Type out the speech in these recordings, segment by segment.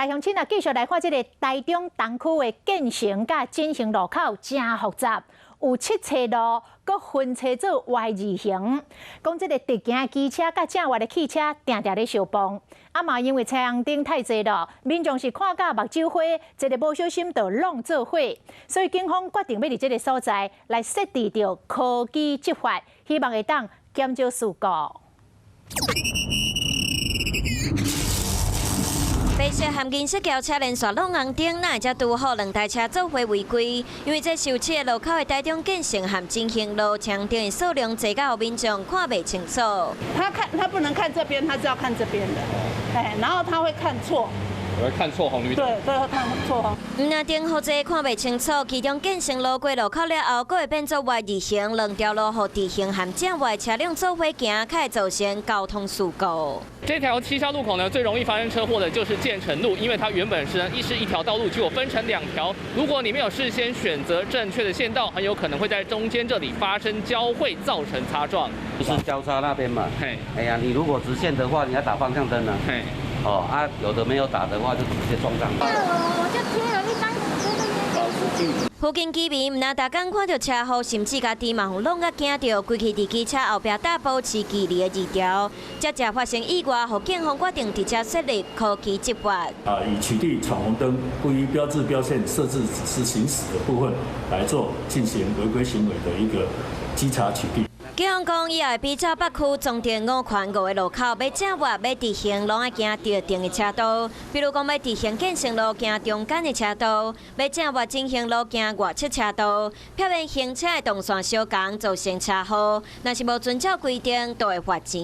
鄉親啊，繼續來看這个台中東區的建成佮錦興路口誠複雜，有七車路，閣分車做 Y 字形。講這个直行的機車佮正倚的汽車，定定咧相碰。啊嘛，因為青紅燈太濟囉，民眾是看甲目睭花，一个無小心就挵做伙。所以警方決定欲佇這个所在來設置著科技執法，希望會當減少事故。白色和銀色轎車連續挵紅燈，哪會遮拄好兩台車做伙違規？因為這受氣的路口的台中建成和錦興路，青紅燈的數量濟到予民眾看袂清楚。他看他不能看這邊，他是要看這邊的，哎，然後他會看錯。會看錯紅綠燈。對，對，會看錯紅。毋但燈予濟看袂清楚，其中建成路過路口了後，閣會變做 Y 字形，兩條路予直行和正倚車輛做伙行，較會造成交通事故。這條七叉路口呢，最容易發生車禍的就是建成路，因為它原本是呢一是一條道路，結果分成兩條。如果你沒有事先選擇正確的線道，很有可能會在中間這裡發生交匯，造成擦撞。就是交叉那邊嘛。嘿。哎呀，你如果直線的話，你要打方向燈呢。嘿。哦啊，有的沒有打的話，就直接撞上。我就貼了一張紙。附近居民毋但逐工看著車禍，甚至家己嘛予挵甲驚著，規氣佇機車後壁搭保持距離的二條，才才發生意外，予警方決定佇遮設立科技執法。啊，以取締闖紅燈、不依標誌標線設置指示行駛的部分來做進行違規行為的一個稽查取締。警方講，以後會比照北區總店五環五个路口，欲正倚、欲直行，攏愛行特定的車道。比如講，欲直行建成路行中間的車道，欲正倚錦興路行外側車道，避免行車的動線相仝，造成車禍。若是無遵照規定，就會罰錢。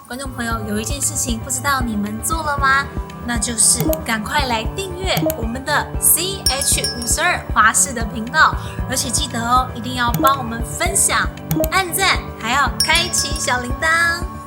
觀眾朋友，有一件事情不知道你們做了嗎？那就是趕快來訂閱我們的 CH 52華視的頻道，而且記得哦，一定要幫我們分享、按讚，還要開啟小鈴鐺。